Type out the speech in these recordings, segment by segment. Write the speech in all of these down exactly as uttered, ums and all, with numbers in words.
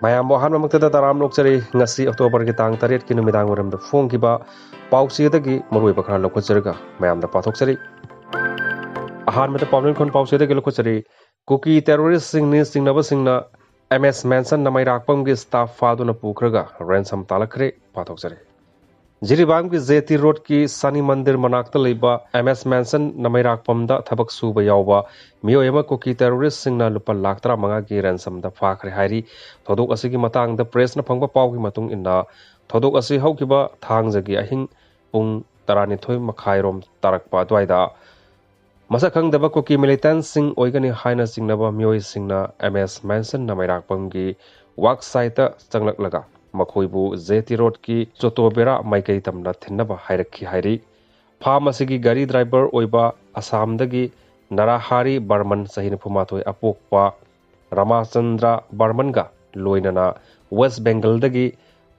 ꯃꯌꯥꯝꯕꯨ ꯑꯍꯥꯟꯕꯃꯛꯇꯗ ꯇꯔꯥꯝꯅ ꯑꯣꯛꯆꯔꯤ꯫ ꯉꯁꯤ ꯑꯣꯛꯇꯣꯕꯔꯒꯤ ꯇꯥꯡ ꯇꯔꯦꯠꯀꯤ ꯅꯨꯃꯤꯗꯥꯡ ꯋꯥꯏꯔꯝꯗ ꯐꯣꯡꯈꯤꯕ ꯄꯥꯎꯆꯦꯗꯒꯤ ꯃꯔꯨꯑꯣꯏꯕ ꯈꯔ ꯂꯧꯈꯠꯆꯔꯒ ꯃꯌꯥꯝꯗ ꯄꯥꯊꯣꯛꯆꯔꯤ꯫ ꯑꯍꯥꯟꯕꯗ ꯄꯥꯎꯅꯤꯡꯈꯣꯜ ꯄꯥꯎꯆꯦꯗꯒꯤ ꯂꯧꯈꯠꯆꯔꯤ꯫ ꯀꯨꯀꯤ ꯇꯦꯔꯣꯔꯤꯁꯁꯤꯡꯅꯤ ꯆꯤꯡꯅꯕꯁꯤꯡꯅ ꯑꯦꯝ ꯑꯦꯁ ꯃꯦꯟꯁꯟꯅ ꯃꯩꯔꯥꯛꯄꯝꯒꯤ ꯁ꯭ꯇꯥꯐ ꯐꯥꯗꯨꯅ ꯄꯨꯈ꯭ꯔꯒ ꯔꯦꯟꯁꯝ ꯇꯥꯜꯂꯛꯈ꯭ꯔꯦ꯫ ꯄꯥꯊꯣꯛꯆꯔꯤ꯫ ꯖꯤꯔꯤꯕꯥꯝꯒꯤ ꯖꯦ ꯇꯤ ꯔꯣꯗꯀꯤ ꯁꯅꯤ ꯃꯟꯗꯤꯔ ꯃꯅꯥꯛꯇ ꯂꯩꯕ ꯑꯦꯝ ꯑꯦꯁ ꯃꯦꯟꯁꯟ ꯅꯃꯩꯔꯥꯛꯄꯝꯗ ꯊꯕꯛ ꯁꯨꯕ ꯌꯥꯎꯕ ꯃꯤꯑꯣꯏ ꯑꯃ ꯀꯨꯀꯤ ꯇꯦꯔꯣꯔꯤꯁꯁꯤꯡꯅ ꯂꯨꯄꯥ ꯂꯥꯈ ꯇꯔꯥꯃꯉꯥꯒꯤ ꯔꯦꯟꯁꯝꯗ ꯐꯥꯈ꯭ꯔꯦ ꯍꯥꯏꯔꯤ꯫ ꯊꯧꯗꯣꯛ ꯑꯁꯤꯒꯤ ꯃꯇꯥꯡꯗ ꯄ꯭ꯔꯦꯁꯅ ꯐꯪꯕ ꯄꯥꯎꯒꯤ ꯃꯇꯨꯡ ꯏꯟꯅ, ꯊꯧꯗꯣꯛ ꯑꯁꯤ ꯍꯧꯈꯤꯕ ꯊꯥꯡꯖꯒꯤ ꯑꯍꯤꯡ ꯄꯨꯡ ꯇꯔꯥꯅꯤꯊꯣꯏ ꯃꯈꯥꯏꯔꯣꯝ ꯇꯥꯔꯛꯄ ꯑꯗꯨꯋꯥꯏꯗ ꯃꯁꯛ ꯈꯪꯗꯕ ꯀꯨꯀꯤ ꯃꯤꯂꯤꯇꯦꯟꯠꯁꯤꯡ ꯑꯣꯏꯒꯅꯤ ꯍꯥꯏꯅ ꯆꯤꯡꯅꯕ ꯃꯤꯑꯣꯏꯁꯤꯡꯅ ꯑꯦꯝ ꯑꯦꯁ ꯃꯦꯟꯁꯟ ꯅꯃꯩꯔꯥꯛꯄꯝꯒꯤ ꯋꯥꯔꯛ ꯁꯥꯏꯠꯇ ꯆꯪꯂꯛꯂꯒ ꯃꯈꯣꯏꯕꯨ ꯖꯦ ꯇꯤ ꯔꯣꯗꯀꯤ ꯆꯣꯇꯣꯕꯦꯔꯥ ꯃꯥꯏꯀꯩ ꯇꯝꯅ ꯊꯤꯟꯅꯕ ꯍꯥꯏꯔꯛꯈꯤ ꯍꯥꯏꯔꯤ꯫ ꯐꯥꯝ ꯑꯁꯤꯒꯤ ꯒꯥꯔꯤ ꯗ꯭ꯔꯥꯏꯚꯔ ꯑꯣꯏꯕ ꯑꯁꯥꯝꯗꯒꯤ ꯅꯔꯥꯍꯥꯔꯤ ꯕꯔꯃꯟ, ꯆꯍꯤ ꯅꯤꯐꯨ ꯃꯥꯊꯣꯏ, ꯑꯄꯣꯛꯄ ꯔꯥꯃꯥꯆꯟꯗ꯭ꯔ ꯕꯔꯃꯟꯒ ꯂꯣꯏꯅꯅ ꯋꯦꯁ ꯕꯦꯡꯒꯜꯗꯒꯤ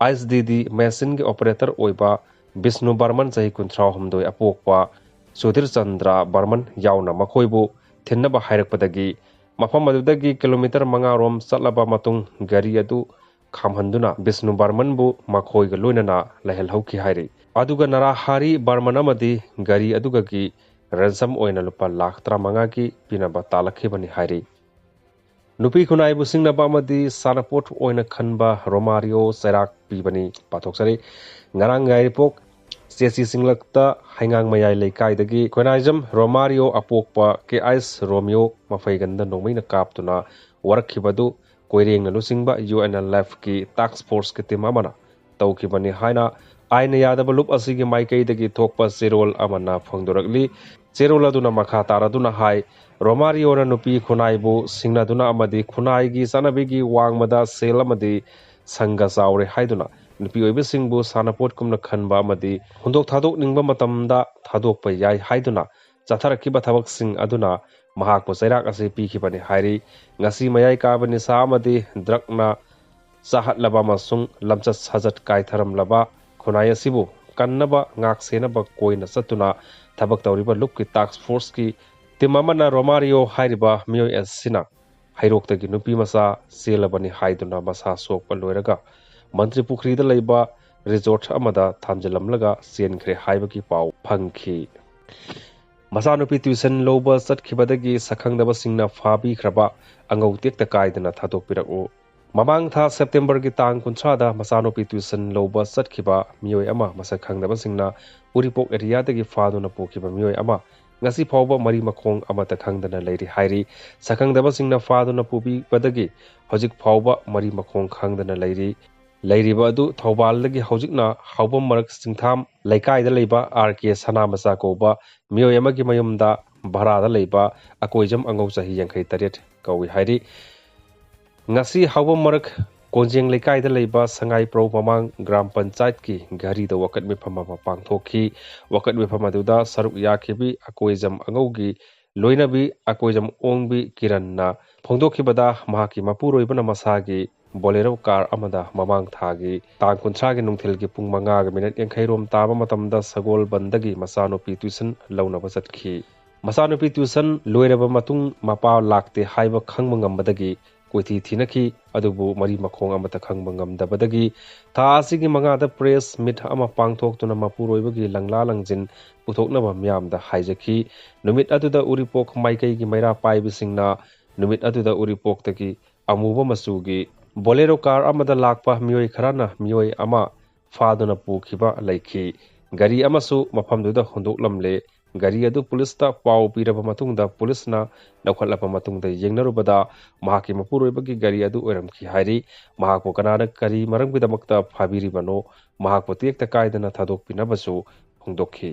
ꯑꯥꯏꯁ ꯗꯤ ꯗꯤ ꯃꯦꯁꯤꯟꯒꯤ ꯑꯣꯄꯔꯦꯇꯔ ꯑꯣꯏꯕ ꯕꯤꯁꯅꯨ ꯕꯔꯃꯟ, ꯆꯍꯤ ꯀꯨꯟꯊ꯭ꯔꯥ ꯍꯨꯝꯗꯣꯏ, ꯑꯄꯣꯛꯄ ꯁꯨꯙꯤꯔ ꯆꯟꯗ꯭ꯔ ꯕꯔꯃꯟ ꯌꯥꯎꯅ ꯃꯈꯣꯏꯕꯨ ꯊꯤꯟꯅꯕ ꯍꯥꯏꯔꯛꯄꯗꯒꯤ ꯃꯐꯝ ꯑꯗꯨꯗꯒꯤ ꯀꯤꯂꯣꯃꯤꯇꯔ ꯃꯉꯥ ꯔꯣꯝ ꯆꯠꯂꯕ ꯃꯇꯨꯡ ꯒꯥꯔꯤ ꯑꯗꯨ ꯈꯥꯝꯍꯟꯗꯨꯅ ꯕꯤꯁꯅꯨ ꯕꯔꯃꯟꯕꯨ ꯃꯈꯣꯏꯒ ꯂꯣꯏꯅꯅ ꯂꯩꯍꯜꯍꯧꯈꯤ ꯍꯥꯏꯔꯤ꯫ ꯑꯗꯨꯒ ꯅꯔꯥꯍꯥꯔꯤ ꯕꯔꯃꯟ ꯑꯃꯗꯤ ꯒꯥꯔꯤ ꯑꯗꯨꯒꯒꯤ ꯔꯦꯟꯁꯝ ꯑꯣꯏꯅ ꯂꯨꯄꯥ ꯂꯥꯈ ꯇꯔꯥꯃꯉꯥꯒꯤ ꯄꯤꯅꯕ ꯇꯥꯜꯂꯛꯈꯤꯕꯅꯤ ꯍꯥꯏꯔꯤ꯫ ꯅꯨꯄꯤ ꯈꯨꯟꯅꯥꯏꯕꯨ ꯁꯤꯡꯅꯕ ꯑꯃꯗꯤ ꯁꯥꯟꯅꯄꯣꯠ ꯑꯣꯏꯅ ꯈꯟꯕ ꯔꯣꯃꯥꯔꯤꯑꯣ ꯆꯩꯔꯥꯛ ꯄꯤꯕꯅꯤ꯫ ꯄꯥꯊꯣꯛꯆꯔꯤ꯫ ꯉꯔꯥꯡ ꯌꯥꯏꯔꯤꯄꯣꯛ ꯆꯦꯆꯤ ꯆꯤꯡꯂꯛꯇ ꯍꯩꯉꯥꯡ ꯃꯌꯥꯏ ꯂꯩꯀꯥꯏꯗꯒꯤ ꯈꯣꯏꯅꯥꯏꯖꯝ ꯔꯣꯃꯥꯔꯤꯑꯣ ꯑꯄꯣꯛꯄ ꯀꯦ ꯑꯥꯏꯁ ꯔꯣꯃꯤꯌꯣ ꯃꯐꯩꯒꯟꯗ ꯅꯣꯡꯃꯩꯅ ꯀꯥꯞꯇꯨꯅ ꯋꯥꯔꯛꯈꯤꯕꯗꯨ ꯀꯣꯏꯔꯦꯡꯅ ꯂꯨꯆꯤꯡꯕ ꯌꯨ ꯑꯦꯟ ꯑꯦꯜ ꯑꯦꯐꯀꯤ ꯇꯥꯛꯁ ꯐꯣꯔꯁꯀꯤ ꯇꯤꯝ ꯑꯃꯅ ꯇꯧꯈꯤꯕꯅꯤ ꯍꯥꯏꯅ ꯑꯥꯏꯟꯅ ꯌꯥꯗꯕ ꯂꯨꯞ ꯑꯁꯤꯒꯤ ꯃꯥꯏꯀꯩꯗꯒꯤ ꯊꯣꯛꯄ ꯆꯦꯔꯣꯜ ꯑꯃꯅ ꯐꯣꯡꯗꯣꯔꯛꯂꯤ꯫ ꯆꯦꯔꯣꯜ ꯑꯗꯨꯅ ꯃꯈꯥ ꯇꯥꯔꯗꯨꯅ ꯍꯥꯏ, ꯔꯣꯃꯥꯔꯤꯑꯣꯅ ꯅꯨꯄꯤ ꯈꯨꯟꯅꯥꯏꯕꯨ ꯁꯤꯡꯅꯗꯨꯅ ꯑꯃꯗꯤ ꯈꯨꯟꯅꯥꯏꯒꯤ ꯆꯠꯅꯕꯤꯒꯤ ꯋꯥꯡꯃꯗ ꯁꯦꯜ ꯑꯃꯗꯤ ꯁꯪꯒ ꯆꯥꯎꯔꯦ ꯍꯥꯏꯗꯨꯅ ꯅꯨꯄꯤ ꯑꯣꯏꯕꯁꯤꯡꯕꯨ ꯁꯥꯟꯅꯄꯣꯠꯀꯨꯝꯅ ꯈꯟꯕ ꯑꯃꯗꯤ ꯍꯨꯟꯗꯣꯛ ꯊꯥꯗꯣꯛꯅꯤꯡꯕ ꯃꯇꯝꯗ ꯊꯥꯗꯣꯛꯄ ꯌꯥꯏ ꯍꯥꯏꯗꯨꯅ ꯆꯠꯊꯔꯛꯈꯤꯕ ꯊꯕꯛꯁꯤꯡ ꯑꯗꯨꯅ ꯃꯍꯥꯛꯄꯨ ꯆꯩꯔꯥꯛ ꯑꯁꯤ ꯄꯤꯈꯤꯕꯅꯤ ꯍꯥꯏꯔꯤ꯫ ꯉꯁꯤ ꯃꯌꯥꯏ ꯀꯥꯕ ꯅꯤꯁꯥ ꯑꯃꯗꯤ ꯗ꯭ꯔꯛꯅ ꯆꯥꯍꯠꯂꯕ ꯑꯃꯁꯨꯡ ꯂꯝꯆꯠ ꯁꯥꯖꯠ ꯀꯥꯏꯊꯔꯝꯂꯕ ꯈꯨꯟꯅꯥꯏ ꯑꯁꯤꯕꯨ ꯀꯟꯅꯕ ꯉꯥꯛ ꯁꯦꯟꯅꯕ ꯀꯣꯏꯅ ꯆꯠꯇꯨꯅ ꯊꯕꯛ ꯇꯧꯔꯤꯕ ꯂꯨꯞꯀꯤ ꯇꯥꯛꯁ ꯐꯣꯔꯁꯀꯤ ꯇꯤꯝ ꯑꯃꯅ ꯔꯣꯃꯥꯔꯤꯑꯣ ꯍꯥꯏꯔꯤꯕ ꯃꯤꯑꯣꯏ ꯑꯁꯤꯅ ꯍꯩꯔꯣꯛꯇꯒꯤ ꯅꯨꯄꯤ ꯃꯆꯥ ꯆꯦꯜꯂꯕꯅꯤ ꯍꯥꯏꯗꯨꯅ ꯃꯁꯥ ꯁꯣꯛꯄ ꯂꯣꯏꯔꯒ ꯃꯟꯇ꯭ꯔꯤ ꯄꯨꯈ꯭ꯔꯤꯗ ꯂꯩꯕ ꯔꯤꯖꯣꯔꯠ ꯑꯃꯗ ꯊꯝꯖꯤꯜꯂꯝꯂꯒ ꯆꯦꯟꯈ꯭ꯔꯦ ꯍꯥꯏꯕꯒꯤ ꯄꯥꯎ ꯐꯪꯈꯤ꯫ ꯃꯆꯥꯅꯨꯄꯤ ꯇ꯭ꯌꯨꯁꯟ ꯂꯧꯕ ꯆꯠꯈꯤꯕꯗꯒꯤ ꯁꯛꯈꯪꯗꯕꯁꯤꯡꯅ ꯐꯥꯕꯤꯈ꯭ꯔꯕ ꯑꯉꯧ ꯇꯦꯛꯇ ꯀꯥꯏꯗꯅ ꯊꯥꯗꯣꯛꯄꯤꯔꯛꯎ꯫ ꯃꯃꯥꯡ ꯊꯥ ꯁꯦꯞꯇꯦꯝꯕꯔꯒꯤ ꯇꯥꯡ ꯀꯨꯟꯊ꯭ꯔꯥꯗ ꯃꯆꯥꯅꯨꯄꯤ ꯇ꯭ꯌꯨꯁꯟ ꯂꯧꯕ ꯆꯠꯈꯤꯕ ꯃꯤꯑꯣꯏ ꯑꯃ ꯃꯁꯛ ꯈꯪꯗꯕꯁꯤꯡꯅ ꯎꯔꯤꯄꯣꯛ ꯑꯦꯔꯤꯌꯥꯗꯒꯤ ꯐꯥꯗꯨꯅ ꯄꯨꯈꯤꯕ ꯃꯤꯑꯣꯏ ꯑꯃ ꯉꯁꯤ ꯐꯥꯎꯕ ꯃꯔꯤ ꯃꯈꯣꯡ ꯑꯃꯠꯇ ꯈꯪꯗꯅ ꯂꯩꯔꯤ ꯍꯥꯏꯔꯤ꯫ ꯁꯛꯈꯪꯗꯕꯁꯤꯡꯅ ꯐꯥꯗꯨꯅ ꯄꯨꯕꯤꯕꯗꯒꯤ ꯍꯧꯖꯤꯛ ꯐꯥꯎꯕ ꯃꯔꯤ ꯃꯈꯣꯡ ꯈꯪꯗꯅ ꯂꯩꯔꯤ꯫ ꯂꯩꯔꯤꯕ ꯑꯗꯨ ꯊꯧꯕꯥꯜꯗꯒꯤ ꯍꯧꯖꯤꯛꯅ ꯍꯥꯎꯕꯝ ꯃꯔꯛ ꯆꯤꯡꯊꯥꯝ ꯂꯩꯀꯥꯏꯗ ꯂꯩꯕ ꯑꯥꯔ ꯀꯦ ꯁꯅꯥꯃꯆꯥ ꯀꯧꯕ ꯃꯤꯑꯣꯏ ꯑꯃꯒꯤ ꯃꯌꯨꯝꯗ ꯚꯔꯥꯗ ꯂꯩꯕ ꯑꯀꯣꯏꯖꯝ ꯑꯉꯧ ꯆꯍꯤ ꯌꯥꯡꯈꯩ ꯇꯔꯦꯠ ꯀꯧꯏ ꯍꯥꯏꯔꯤ꯫ ꯉꯁꯤ ꯍꯥꯎꯕꯝ ꯃꯔꯛ ꯀꯣꯟꯖꯦꯡ ꯂꯩꯀꯥꯏꯗ ꯂꯩꯕ ꯁꯉꯥꯏꯄ꯭ꯔꯧ ꯃꯃꯥꯡ ꯒ꯭ꯔꯥꯝ ꯄꯟꯆꯥꯌꯠꯀꯤ ꯘꯔꯤꯗ ꯋꯥꯀꯠ ꯃꯤꯐꯝ ꯑꯃ ꯄꯥꯡꯊꯣꯛꯈꯤ꯫ ꯋꯥꯀꯠ ꯃꯤꯐꯝ ꯑꯗꯨꯗ ꯁꯔꯨꯛ ꯌꯥꯈꯤꯕꯤ ꯑꯀꯣꯏꯖꯝ ꯑꯉꯧꯒꯤ ꯂꯣꯏꯅꯕꯤ ꯑꯀꯣꯏꯖꯝ ꯑꯣꯡꯕꯤ ꯀꯤꯔꯟꯅ ꯐꯣꯡꯗꯣꯛꯈꯤꯕꯗ, ꯃꯍꯥꯛꯀꯤ ꯃꯄꯨꯔꯣꯏꯕꯅ ꯃꯁꯥꯒꯤ ꯕꯣꯂꯦꯔꯣ ꯀꯥꯔ ꯑꯃꯗ ꯃꯃꯥꯡ ꯊꯥꯒꯤ ꯇꯥꯡ ꯀꯨꯟꯊ꯭ꯔꯥꯒꯤ ꯅꯨꯡꯊꯤꯜꯒꯤ ꯄꯨꯡ ꯃꯉꯥꯒ ꯃꯤꯅꯠ ꯌꯥꯡꯈꯩ ꯔꯣꯝ ꯇꯥꯕ ꯃꯇꯝꯗ ꯁꯒꯣꯜꯕꯟꯗꯒꯤ ꯃꯆꯥꯅꯨꯄꯤ ꯇ꯭ꯌꯨꯁꯟ ꯂꯧꯅꯕ ꯆꯠꯈꯤ꯫ ꯃꯆꯥꯅꯨꯄꯤ ꯇ꯭ꯌꯨꯁꯟ ꯂꯣꯏꯔꯕ ꯃꯇꯨꯡ ꯃꯄꯥ ꯂꯥꯛꯇꯦ ꯍꯥꯏꯕ ꯈꯪꯕ ꯉꯝꯕꯗꯒꯤ ꯀꯣꯏꯊꯤ ꯊꯤꯅꯈꯤ, ꯑꯗꯨꯕꯨ ꯃꯔꯤ ꯃꯈꯣꯡ ꯑꯃꯠꯇ ꯈꯪꯕ ꯉꯝꯗꯕꯗꯒꯤ ꯊꯥ ꯑꯁꯤꯒꯤ ꯃꯉꯥꯗ ꯄ꯭ꯔꯦꯁ ꯃꯤꯠ ꯑꯃ ꯄꯥꯡꯊꯣꯛꯇꯨꯅ ꯃꯄꯨꯔꯣꯏꯕꯒꯤ ꯂꯪꯂꯥ ꯂꯪꯖꯤꯟ ꯄꯨꯊꯣꯛꯅꯕ ꯃꯤꯌꯥꯝꯗ ꯍꯥꯏꯖꯈꯤ꯫ ꯅꯨꯃꯤꯠ ꯑꯗꯨꯗ ꯎꯔꯤꯄꯣꯛ ꯃꯥꯏꯀꯩꯒꯤ ꯃꯩꯔꯥ ꯄꯥꯏꯕꯁꯤꯡꯅ ꯅꯨꯃꯤꯠ ꯑꯗꯨꯗ ꯎꯔꯤꯄꯣꯛꯇꯒꯤ ꯑꯃꯨꯕ ꯃꯆꯨꯒꯤ ꯕꯣꯂꯦꯔꯣ ꯀꯥꯔ ꯑꯃꯗ ꯂꯥꯛꯄ ꯃꯤꯑꯣꯏ ꯈꯔꯅ ꯃꯤꯑꯣꯏ ꯑꯃ ꯐꯥꯗꯨꯅ ꯄꯨꯈꯤꯕ ꯂꯩꯈꯤ꯫ ꯒꯥꯔꯤ ꯑꯃꯁꯨ ꯃꯐꯝꯗꯨꯗ ꯍꯨꯟꯗꯣꯛꯂꯝꯂꯦ꯫ ꯒꯥꯔꯤ ꯑꯗꯨ ꯄꯨꯂꯤꯁꯇ ꯄꯥꯎ ꯄꯤꯔꯕ ꯃꯇꯨꯡꯗ ꯄꯨꯂꯤꯁꯅ ꯂꯧꯈꯠꯂꯕ ꯃꯇꯨꯡꯗ ꯌꯦꯡꯅꯔꯨꯕꯗ ꯃꯍꯥꯛꯀꯤ ꯃꯄꯨꯔꯣꯏꯕꯒꯤ ꯒꯥꯔꯤ ꯑꯗꯨ ꯑꯣꯏꯔꯝꯈꯤ ꯍꯥꯏꯔꯤ꯫ ꯃꯍꯥꯛꯄꯨ ꯀꯅꯥꯅ ꯀꯔꯤ ꯃꯔꯝꯒꯤꯗꯃꯛꯇ ꯐꯥꯕꯤꯔꯤꯕꯅꯣ, ꯃꯍꯥꯛꯄꯨ ꯇꯦꯛꯇ ꯀꯥꯏꯗꯅ ꯊꯥꯗꯣꯛꯄꯤꯅꯕꯁꯨ ꯐꯣꯡꯗꯣꯛꯈꯤ꯫